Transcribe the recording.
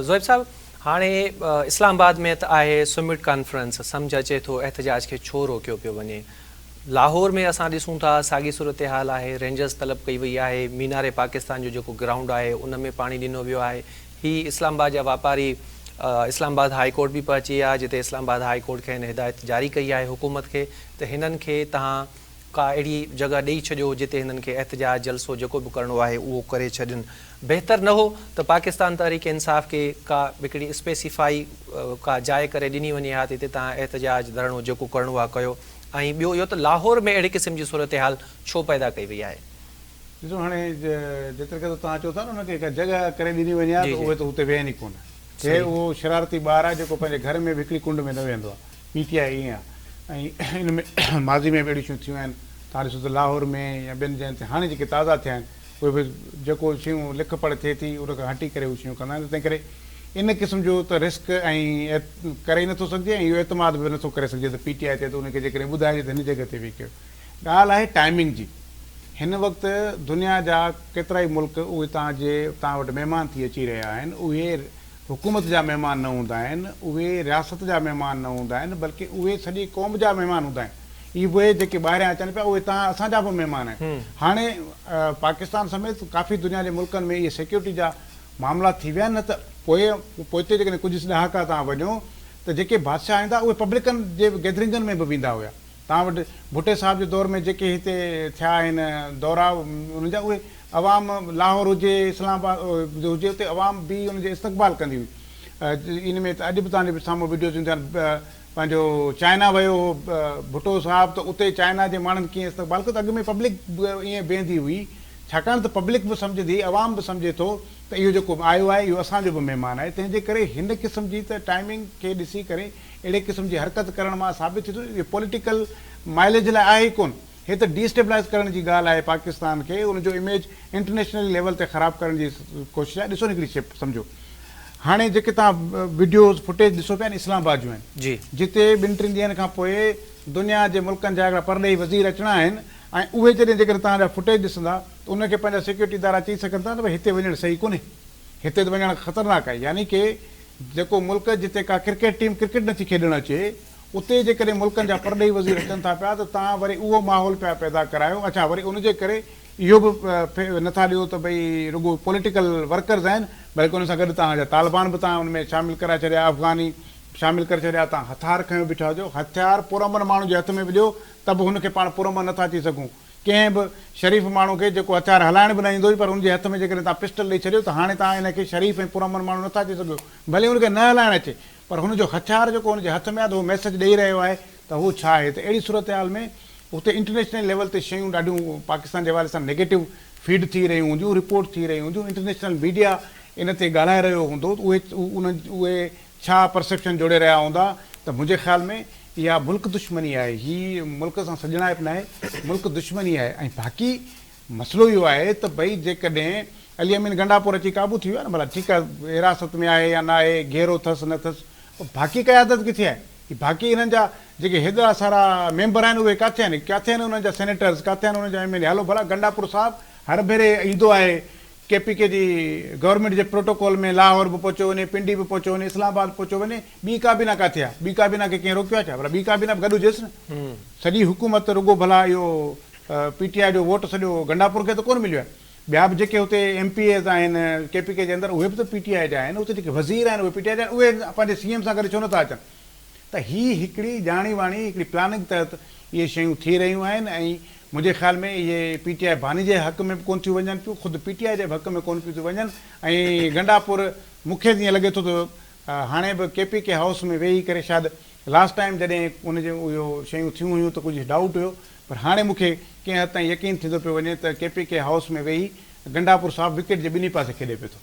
زويب صاحب هاڻي اسلام آباد ۾ ته آهي سمٽ ڪانفرنس سمجهه اچي ٿو احتجاج کي ڇو روڪيو پيو وڃي لاهور ۾ اسان ڏسون ٿا ساڳي صورتحال آهي رينجرز طلب ڪئي وئي آهي مينار پاڪستان جو جيڪو گرائونڊ آهي ان ۾ پاڻي ڏنو ويو آهي هي اسلام آباد جا واپاري اسلام آباد هائي ڪورٽ به پهچي ويا جتي اسلام آباد هائي ڪورٽ کين هدايت جاري ڪئي آهي حڪومت کي ته هنن کي تهان ڪا اهڙي جڳهه ڏئي ڇڏيو جتي هنن کي احتجاج جلسو جيڪو به ڪرڻو آهي اهو ڪري ڇڏين. بهتر نه هو ته پاڪستان تحريڪ انصاف کي ڪا هڪڙي اسپيسيفائي ڪا جاء ڪري ڏني وڃي ها ته هتي توهان احتجاج ڌرڻو جيڪو ڪرڻو آهي ڪيو ۽ ٻيو اهو ته لاهور ۾ اهڙي قسم جي صورتحال ڇو پيدا ڪئي وئي آهي. ڏسو هاڻي جيتري قدر توهان چئو ٿا نه انهن کي ڪا جڳهه ڪري ڏني وڃي ها ته اهي ته اتي ويهن ئي ڪونه. هي اهو شرارتي ٻار آهي جيڪو پنهنجي گهر ۾ به هڪڙي ڪنڊ ۾ نه ويهندو آهي. پي ٽي آء ائين آهي ۽ ان ۾ ماضي ۾ به اهڙيون شيون ٿيون آهن. توهان ڏسو ته لاهور ۾ يا ٻين جاين تي هاڻي جيڪي تازا ٿيا آهن اهي به جيڪو شيون لک پڙهه ٿئي ٿي ان کان هٽي ڪري هو شيون ڪندا آهن تنهن ڪري ان قسم جو ته رسڪ ۽ ڪري ئي نٿو سگهجي ۽ اهو اعتماد به نٿو ڪري سگهجي ته پي ٽي آء تي ته ان کي جيڪڏهن ٻڌائجي ته هن جڳهه تي ويهي ڪيو. ڳالهه آهي ٽائمنگ جي. هن وقت دنيا جا ڪيترائي ملڪ اهي توهان جي توهان وٽ مهمان ٿي اچي رهيا آهن اهي حڪومت جا مهمان نه هوندا آهن، اهي رياست جا مهمان نه هوندا آهن، بلڪه اهي سڄي قوم جا مهمان هوندا آهن. اهي جيڪي ٻاهريان اچن پيا اهي توهان اسان جا به مهمان آهن. هاڻي پاڪستان سميت ڪافي دنيا جي ملڪن ۾ اهي سيڪيورٽي جا معاملا ٿي ويا آهن نه ته پوء پوئتي جيڪڏهن ڪجهه ڏهاڪا توهان وڃو ته جيڪي بادشاهه ايندا اهي پبلڪن جي گيدرنگن ۾ به ويندا هيا. توهان وٽ ڀٽي صاحب جي دور ۾ جيڪي هتي ٿيا آهن دورا انهن جا اهي عوام لاهور هجي اسلام آباد هجي اتي عوام به ان جي استقبال ڪندي هئي ان ۾ ته اڄ به توهان جي سامهون وڊيوز اينديون آهن پنهنجو چائنا ويو هو ڀٽو صاحب ته اتي چائنا جي ماڻهن ڪيئن استقبال ڪيو ته اڳ ۾ پبلڪ به ائين بيهندي هئي ڇاڪاڻ ته پبلڪ به سمجهندي هئي عوام به سمجهي ٿو ته اهو جيڪو آيو آهي اهو اسان جو به مهمان آهي تنهن جي ڪري هن قسم جي ته ٽائمنگ کي ڏسي ڪري اهڙي قسم جي حرڪت ڪرڻ مان ثابت ٿئي ٿو اهي پوليٽيڪل مائليج لاء آهي ئي ڪونه. هي ته ڊي اسٽيبلائيز ڪرڻ جي ڳالهه آهي پاڪستان کي ان جو اميج انٽرنيشنلي ليول تي خراب ڪرڻ جي ڪوشش آهي ڏسو نه هڪڙي شيء سمجهو هاڻي جيڪي توهان وڊيوز فوٽيج ڏسو پيا نه اسلام آباد جون آهن جتي ٻن ٽن ڏينهن کان پوء دنيا جي ملڪن جا هڪڙا پرڏيهي وزير اچڻا آهن ۽ اهي جڏهن جيڪڏهن توهان جا فوٽيج ڏسندا ته انهن کي پنهنجا سيڪيورٽي ادارا چئي سگهن ٿا نه ڀئي هتي وڃڻ صحيح ڪونهي هتي ته وڃڻ خطرناڪ آهي يعني ڪي جيڪو ملڪ جتي ڪا ڪرڪيٽ ٽيم ڪرڪيٽ نٿي کيڏڻ اچي اتي جيڪڏهن ملڪن جا پرڏيهي وزير اچن ٿا پيا ته توهان وري اهو ماحول پيا پيدا ڪرايو اڇا وري ان جي ڪري اهو به نٿا ڏيو ته ڀئي رڳو پوليٽيڪل ورڪرز آهن بلڪه ان سان گڏ توهان جا طالبان به توهان ان ۾ شامل ڪرائي ڇڏيا افغاني شامل ڪري ڇڏيا توهان هٿار کنيو بيٺا هجو هٿيار پرامن ماڻهو جي هٿ ۾ به ڏيو ته به هن کي پاڻ پرامن نٿا چئي سگهون ڪنهن به شريف ماڻهو کي جيڪو هٿيار هلائڻ به نه ايندو هجي پر ان جي هٿ ۾ جيڪڏهن توهان پسٽل ڏئي ڇڏيو ته هاڻي توهان ان کي شريف ۽ پرامن ماڻهو نٿا چئي سگهو ڀلي ان کي نه هلائڻ اچي پر هن جو هٿيار جيڪو هن جي هٿ ۾ آهي ته هو ميسيج ڏئي رهيو آهي ته هو ڇا آهي ته اهڙي صورتحال ۾ اتي انٽرنيشنل ليول تي شيون ڏاڍيون پاڪستان جي حوالي سان نيگيٽو فيڊ ٿي رهيون هونديون رپورٽ ٿي رهيون هونديون انٽرنيشنل ميڊيا ان تي ڳالهائي رهيو هوندو ته اهي انهن اهي ڇا پرسيپشن جوڙي رهيا هوندا ته منهنجي خيال ۾ اها ملڪ دشمني آهي هي ملڪ سان سڄڻائپ ناهي ملڪ دشمني آهي ۽ باقي مسئلو اهو آهي ته ڀئي جيڪڏهن علي امين گنڊاپور اچي قابو ٿي ويو آهي نه ڀلا ٺيڪ آهي حراست ۾ آهي يا نه آهي گهيرو ٿس نه ٿس پر باقي قيادت ڪٿي آهي هي باقي انهن جا جيڪي هيڏا سارا ميمبر آهن اهي ڪاٿي آهن ڪاٿي آهن انهن جا سينيٽرز ڪاٿي آهن انهن جا ايم ايل اي هلو ڀلا گنڊاپور صاحب هر ڀيري ايندو آهي ڪي پي ڪي جي گورنمينٽ جي پروٽوڪول ۾ لاهور به پهچيو وڃي، پنڊي به پهچيو وڃي، اسلام آباد به پهچيو وڃي، ٻي ڪابينا ڪاٿي آ؟ ٻي ڪابينا کي ڪنهن روڪيو آ ڇا؟ ڀلا ٻي ڪابينا به گڏ هجيس نه. سڄي حڪومت رڳو ڀلا اهو پي ٽي آء جو ووٽ سڄو گنڊاپور کي ته ڪونه مليو آهي. ٻيا به جيڪي هتي ايم پي ايز آهن ڪي پي ڪي جي اندر اهي به ته پي ٽي آء جا آهن، اتي جيڪي وزير آهن اهي پي ٽي آء جا آهن، اهي پنهنجي سي ايم سان گڏ ڇو نٿا اچن؟ ته هي هڪڙي ڄاڻي واڻي هڪڙي پلاننگ تحت اهي شيون ٿي رهيون آهن ۽ منهنجي خيال ۾ اهي پي ٽي آء باني جي حق ۾ به ڪونه ٿيون وڃن پيون، خود پي ٽي آء جي به حق ۾ ڪونه پيون ٿيون وڃن ۽ گنڊاپور مون کي ائين لڳي ٿو ته هاڻي به ڪي پي ڪي هائوس ۾ ويهي ڪري شايد لاسٽ ٽائيم جڏهن ان جون اهو شيون ٿيون هيون ته ڪجهه ڊائوٽ هيو پر هاڻي مون کي ڪنهن حد تائين يقين ٿيندو پيو وڃي ته ڪي پي ڪي هائوس ۾ ويهي گنڊاپور صاحب وڪيٽ جي ٻنهي پاسي کيڏي پيو ٿو.